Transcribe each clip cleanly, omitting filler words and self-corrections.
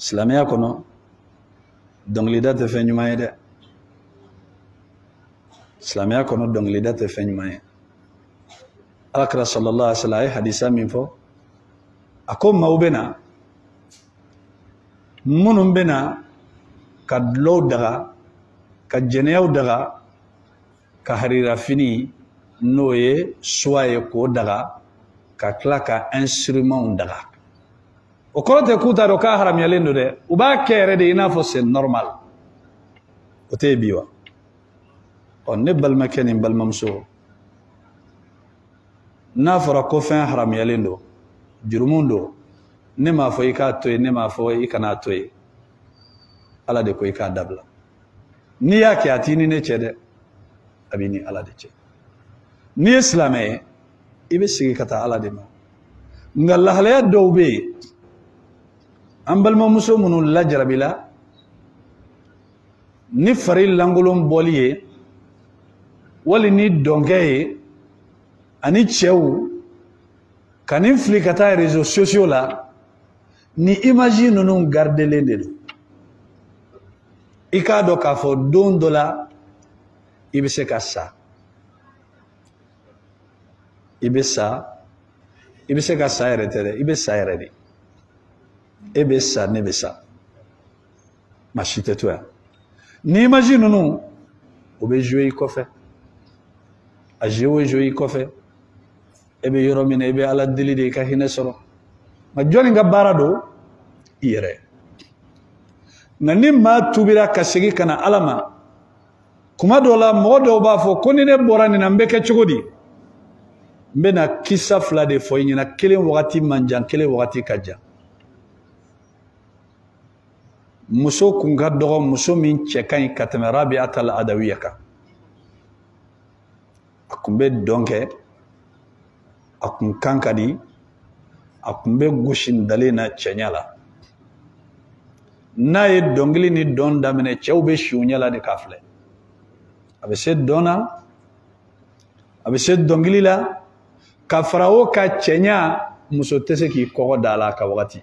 Silamɛya kɔnɔ dɔnkilida tɛ fɛn ɲuman ye dɛ. Silamɛya kɔnɔ dɔnkilida tɛ fɛn ɲuman ye. Alakira sallallahu alaihi wa sallam a ye hadisa min fɔ, a ko maaw bɛ na minnu bɛ na ka dulɔw daga, ka jɛnɛyaw daga, ka harirafini n'o ye suwa ye k'o daga, ka tila ka instrumentw daga. O kɔrɔ tɛ k'u t'a dɔn k'a haramuyalen don dɛ, u b'a kɛ yɛrɛ de i n'a fɔ c'est normal. O tɛ yen bi wa? Ɔ ne balimakɛ ni n balimamuso, n'a fɔra ko fɛn haramuyalen don, jurumu don, ne m'a fɔ i k'a to yen, ne m'a fɔ i kan'a to yen, Ala de ko i k'a dabila. N'i y'a kɛ a t'i ni ne cɛ dɛ, a b'i ni Ala de cɛ. N'i ye silamɛ ye, i bɛ segin ka taa Ala de ma. Nka lahalaya dɔw bɛ yen, an balimamuso minnu lajarabila ni fari lankolon bɔli ye, wali ni dɔnkɛ ye, ani cɛw ka nin fili ka taa réseaux sociaux la, ni image ninnu gardelen de don. I k'a dɔn k'a fɔ don dɔ la i bɛ se ka sa, i bɛ sa, i bɛ se ka sa yɛrɛ tɛ dɛ, i bɛ sa yɛrɛ de. E bɛ sa, ne bɛ sa, maa si tɛ to yan. Ni image ninnu o bɛ jouer i kɔfɛ, a jouer o jouer i kɔfɛ, e bɛ yɔrɔ min na i bɛ Ala deli de i ka hinɛ sɔrɔ. Nka jɔnni ka baara don? I yɛrɛ. Nka ni maa tubira ka segin ka na Ala ma, kuma dɔw la mɔgɔ dɔw b'a fɔ ko ni ne bɔra nin na n bɛ kɛ cogo di? N bɛna kisa fila de fɔ i ɲɛna, kelen wagati man jan, kelen wagati ka jan. Muso kun ka dɔgɔ, muso min cɛ ka ɲi ka tɛmɛ Rabiata al-Adawiya kan. A kun bɛ dɔn kɛ, a kun kan ka di, a kun bɛ gosi dalen na cɛɲa la. N'a ye dɔnkili ni dɔn daminɛ, cɛw bɛ si u ɲɛ la de k'a filɛ. A bɛ se dɔn na, a bɛ se dɔnkili la, ka fara o ka cɛɲa, muso tɛ se k'i kɔgɔ da a la a ka wagati.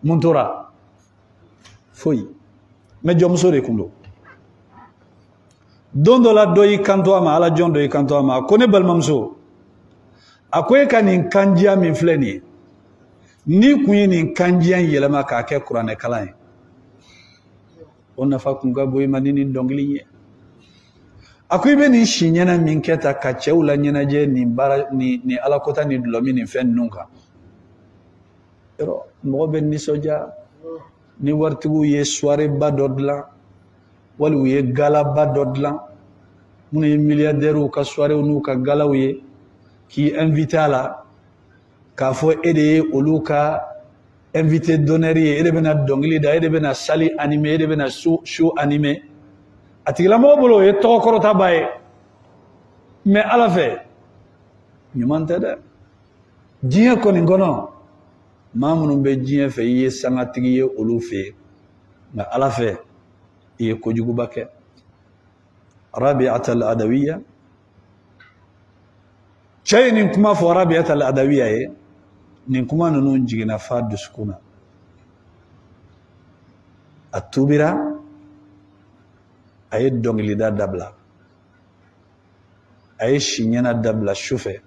Mun tora? Foyi. Mɛ jɔnmuso de kun don. Don dɔ la dɔ y'i kanto a ma, Ala jɔn dɔ y'i kanto a ma, a ko ne balimamuso, a ko e ka nin kanjiya min filɛ nin ye, n'i kun ye nin kanjiya in yɛlɛma k'a kɛ kuranɛ kalan ye, o nafa kun ka bon i ma ni nin dɔnkili ye. A ko i bɛ nin si ɲɛna min kɛ tan ka cɛw la ɲɛnajɛ nin baara ni alakota ni dulɔmin nin fɛn ninnu kan, yɔrɔ mɔgɔ bɛ nisɔndiya ni waritigiw ye soirée ba dɔ dilan, wali u ye galaba dɔ dilan, minnu ye milliardaires ka soirée n'u ka galaw ye, k'i invité a la, k'a fɔ e de ye olu ka invité d'honneur ye, e de bɛna dɔnkili da, e de bɛna salle animer, e de bɛna show animer. A tigilamɔgɔ bolo o ye tɔgɔkɔrɔtaba ye, mais Ala fɛ ɲuman tɛ dɛ. Diɲɛ kɔni kɔnɔ, maa minnu bɛ diɲɛ fɛ, i ye sangatigi ye olu fɛ yen, nka Ala fɛ i ye kojuguba kɛ. Rabiata al-Adawiya, cɛ ye nin kuma fɔ Rabiata al-Adawiya ye, nin kuma ninnu jiginna fa dusukun na. A tubira, a ye dɔnkilida dabila, a ye si ɲɛna dabila su fɛ,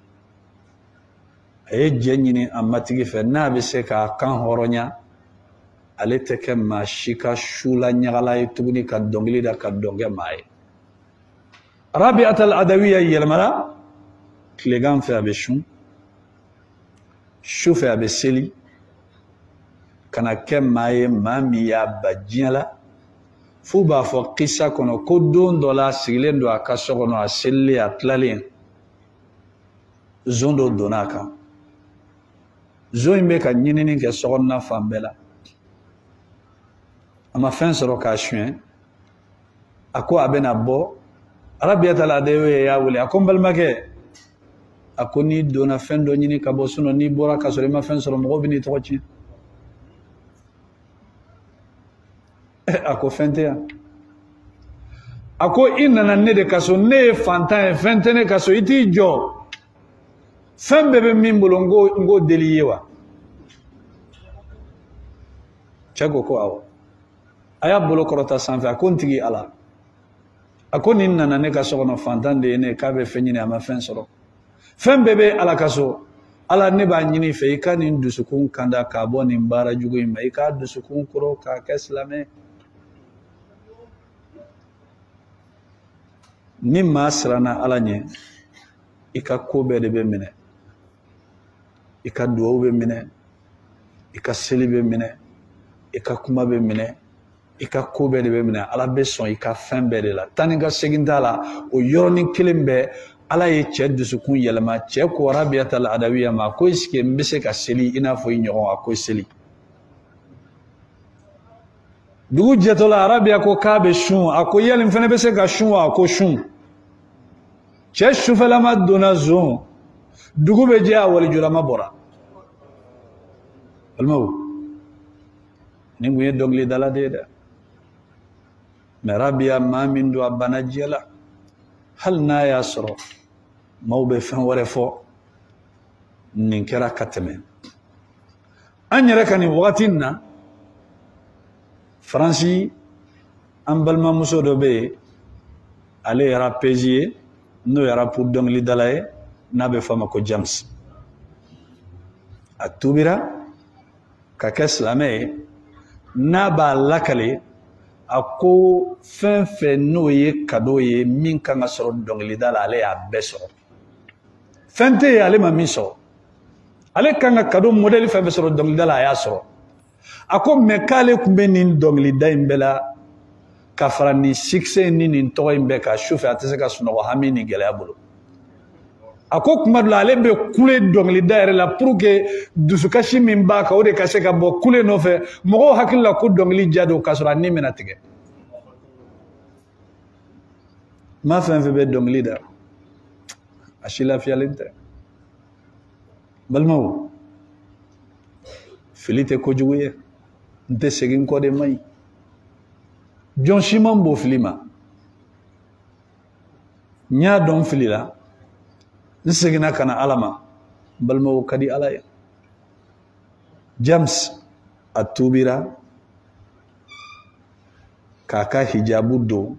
a ye jɛ ɲini a matigi fɛ, n'a bɛ se k'a kan hɔrɔnya, ale tɛ kɛ maa si ka su la ɲagala ye tuguni ka dɔnkili da ka dɔn kɛ maa ye. Rabiata al-Adawiya yɛlɛmana, tilegan fɛ a bɛ sun, su fɛ a bɛ seli, ka na kɛ maa ye, maa min y'a ba diɲɛ la. F'u b'a fɔ kisa kɔnɔ ko don dɔ la a sigilen don a ka so kɔnɔ, a selilen, a tilalen, zon dɔ donna a kan. Zon in bɛ ka ɲinini kɛ sokɔnɔna fan bɛɛ la, a ma fɛn sɔrɔ k'a suɲɛ. A ko a bɛna bɔ. Rabiata al-Adawiya y'a wele, a ko n balimakɛ, a ko n'i donna fɛn dɔ ɲini ka bɔ, sinɔn n'i bɔra ka sɔrɔ i ma fɛn sɔrɔ, mɔgɔw bɛ n'i tɔgɔ tiɲɛ. A ko fɛn tɛ yan. A ko i nana ne de ka so, ne ye fantan ye, fɛn tɛ ne ka so, i t'i jɔ, fɛn bɛɛ bɛ min bolo, n k'o deli i ye wa? Cɛ ko ko awɔ. A y'a bolo kɔrɔta sanfɛ, a ko n tigi Ala, a ko nin nana ne ka so kɔnɔ, fantan de ye ne, k'a bɛ fɛn ɲini, a ma fɛn sɔrɔ, fɛn bɛɛ bɛ Ala ka so. Ala, ne b'a ɲini fɛ i ka nin dusukun kanda k'a bɔ nin baara jugu in ma, i k'a dusukun kɔrɔ k'a kɛ silamɛ. Ni maa siranna Ala ɲɛ, i ka ko bɛɛ de bɛ minɛ, i ka duwawu bɛ minɛ, i ka seli bɛ minɛ, i ka kuma bɛ minɛ, i ka ko bɛɛ de bɛ minɛ. Ala bɛ sɔn i ka fɛn bɛɛ de la, taa ni ka segin t'a la. O yɔrɔnin kelen bɛɛ Ala ye cɛ dusukun yɛlɛma. Cɛ ko Rabiyata al-Adawiya ma ko est-ce que n bɛ se ka seli i n'a fɔ i ɲɔgɔn? A ko seli. Dugu jɛtɔ la, Arabiya ko k'a bɛ sun. A ko yali n fana bɛ se ka sun wa? A ko sun. Cɛ sufɛlama donna zon, dugu bɛ jɛ, a walijulama bɔra. Balimaw, nin kun ye dɔnkilidala de ye dɛ. Mɛ Rabiya maa min don, a banna diɲɛ la, hali n'a y'a sɔrɔ maaw bɛ fɛn wɛrɛ fɔ, nin kɛra ka tɛmɛ. An yɛrɛ ka nin wagati in na, Faransi, an balimamuso dɔ bɛ yen, ale ye rappeuse ye, n'o ye rap dɔnkilidala ye, n'a bɛ fɔ a ma ko James. A tubira ka kɛ silamɛ ye. N'a b'a lakale, a ko fɛn fɛn n'o ye cadeau ye min kan ka sɔrɔ dɔnkilida la, ale y'a bɛɛ sɔrɔ. Fɛn tɛ yen ale ma min sɔrɔ. Ale kan ka cadeau modèle fɛn fɛn sɔrɔ dɔnkilida la, a y'a sɔrɔ. A ko mɛ k'ale tun bɛ nin dɔnkilida in bɛɛ la ka fara nin succès ni nin tɔgɔ in bɛɛ kan, sufɛ a tɛ se ka sunɔgɔ hami ni gɛlɛya bolo. A ko kuma dɔ la ale bɛ kule dɔnkilida yɛrɛ la pour que dusukasi min b'a kan, o de ka se ka bɔ kule nɔfɛ. Mɔgɔw hakili la ko dɔnkili ja don, k'a sɔrɔ a ni bɛna tigɛ. Maa fɛn fɛn bɛ dɔnkili da, a si lafiyalen tɛ. Balimaw, fili tɛ kojugu ye, n tɛ segin kɔ de man ɲi. Jɔn si man bon fili ma. N y'a dɔn fili la, n seginna ka na Ala ma. N balimaw, ka di Ala ye. James a tubira k'a ka hijabu don,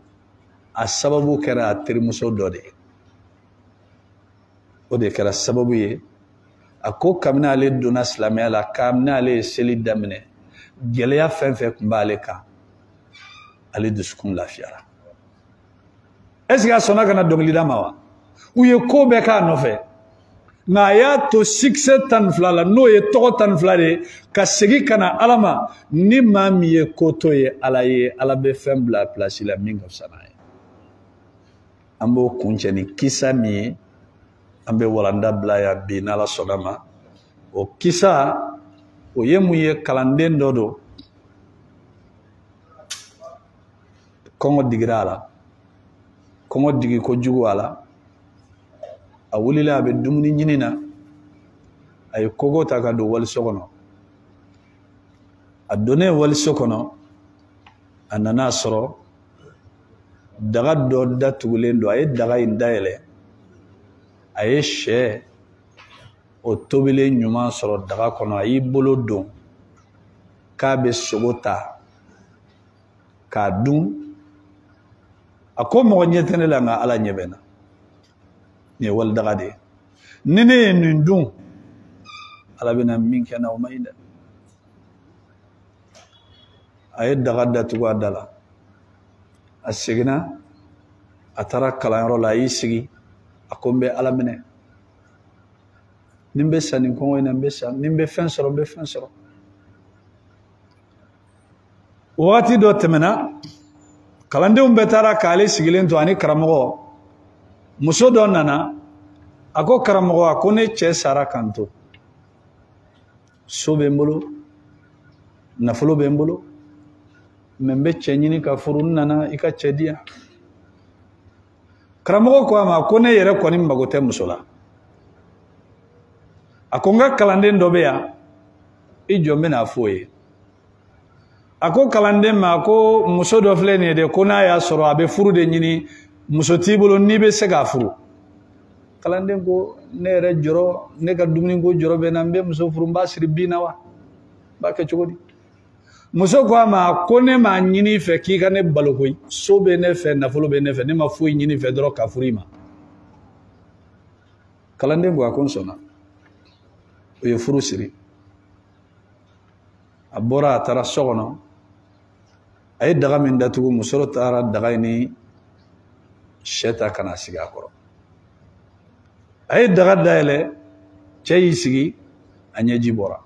a sababu kɛra a terimuso dɔ de ye. O de kɛra sababu ye. A ko kabini ale donna silamɛya la, kabini ale ye seli daminɛ, gɛlɛya fɛn fɛn tun b'ale kan, ale dusukun lafiyara. Est-ce que a sɔnna ka na dɔnkilida ma wa? U ye ko bɛɛ k'a nɔfɛ, nka a y'a to succès 12 la, n'o ye tɔgɔ 12 de ye, ka segin ka na Ala ma. Ni maa min ye ko to ye Ala ye, Ala bɛ fɛn bila place la min ka fisa n'a ye. An b'o kuncɛ ni kisa min ye, an bɛ walanda bila yan bi n'Ala sɔnna ma. O kisa o ye mun ye? Kalanden dɔ don, kɔngɔ digira a la, kɔngɔ digi kojugu a la. A wulila, a bɛ dumuni ɲini na, a ye kogo ta ka don waliso kɔnɔ. A donnen waliso kɔnɔ, a nana sɔrɔ daga dɔ datugulen don. A ye daga in dayɛlɛ, a ye sɛ o tobilen ɲuman sɔrɔ daga kɔnɔ. A y'i bolo don k'a bɛ sogo ta k'a dun. A ko mɔgɔ ɲɛ tɛ ne la, nka Ala ɲɛ bɛ n na. Nin ye wali daga de ye. Ni ne ye nin dun, Ala bɛna min kɛ n na, o man ɲi dɛ. A ye daga datugu a da la. A seginna, a taara kalanyɔrɔ la, a y'i sigi. A ko n bɛ Ala minɛ, ni n bɛ sa nin kɔngɔ in na, n bɛ sa, ni n bɛ fɛn sɔrɔ, n bɛ fɛn sɔrɔ. Wagati dɔ tɛmɛna, kalandenw bɛɛ taara k'ale sigilen to ani karamɔgɔ. Muso dɔ nana, a ko karamɔgɔ, a ko ne cɛ sara ka n to, so bɛ n bolo, nafolo bɛ n bolo, mɛ n bɛ cɛ ɲini ka furu, n nana i ka cɛ di yan. Karamɔgɔ ko a ma ko ne yɛrɛ kɔni mago tɛ muso la. A ko n ka kalanden dɔ bɛ yan, i jɔ n bɛna f'o ye. A ko kalanden ma ko muso dɔ filɛ nin ye dɛ, ko n'a y'a sɔrɔ a bɛ furu de ɲini, muso t'i bolo n'i bɛ se k'a furu. Kalanden ko ne yɛrɛ jɔrɔ, ne ka dumuniko jɔrɔ bɛ n na, n bɛ muso furu, n b'a siri bin na wa? N b'a kɛ cogo di? Muso ko a ma ko ne m'a ɲini i fɛ k'i ka ne balo koyi, so bɛ ne fɛ, nafolo bɛ ne fɛ, ne ma foyi ɲini i fɛ dɔrɔn ka furu i ma. Kalanden ko a ko n sɔnna. O ye furu siri. A bɔra a taara so kɔnɔ, a ye daga min datugu, muso taara daga in ni sɛ ta ka na sigi a kɔrɔ. A ye daga dayɛlɛ, cɛ y'i sigi, a ɲɛji bɔra.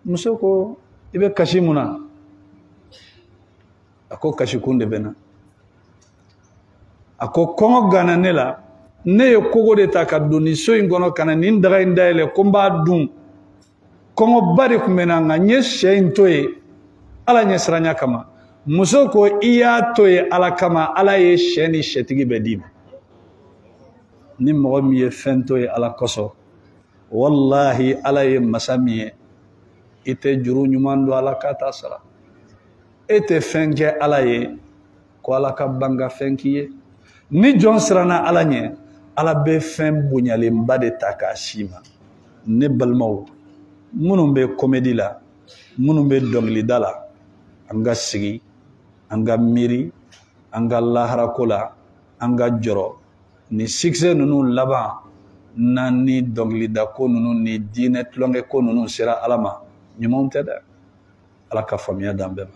Muso ko i bɛ kasi mun na? A ko kasikun de bɛ n na. A ko kɔngɔ ganna ne la, ne ye kogo de ta ka don nin so in kɔnɔ ka na nin daga in dayɛlɛ ko n b'a dun. Kɔngɔba de tun bɛ n na, nka n ye sɛ in to yen ala ɲɛsiranya kama. Muso ko i y'a to yen ala kama, ala ye sɛ ni sɛtigi bɛɛ d'i ma. Ni mɔgɔ min ye fɛn to yen ala kosɔn, walahi ala ye masa min ye, i tɛ juru ɲuman don ala k'a t'a sara. E tɛ fɛn kɛ ala ye ko ala ka ban ka fɛn k'i ye. Ni jɔn siranna ala ɲɛ, ala bɛ fɛn bonyalenba de ta k'a s'i ma. Ne balimaw, minnu bɛ komedi la, minnu bɛ dɔnkilida la, an ka sigi, an ka miiri, an ka laharako la, an ka jɔrɔ. Ni succès ninnu laban n'an ni dɔnkilida ko ninnu ni diinɛ tulonkɛ ko ninnu sera ala ma, ɲumanw tɛ dɛ. Ala ka faamuya d'an bɛɛ ma.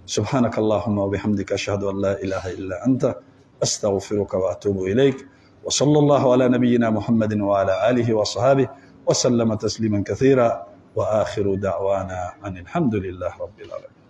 Subhanaka allahumma wa bihamdika ashhadu an la ilaha illa anta astaghfiruka wa atubu ilaik. Wa sallallahu ala nabiyyina Muhammadin wa ala alihi wa sahbihi wa sallama tasliman kathira. Wa akhiru da'wana anil hamdulillahi rabbil alamin.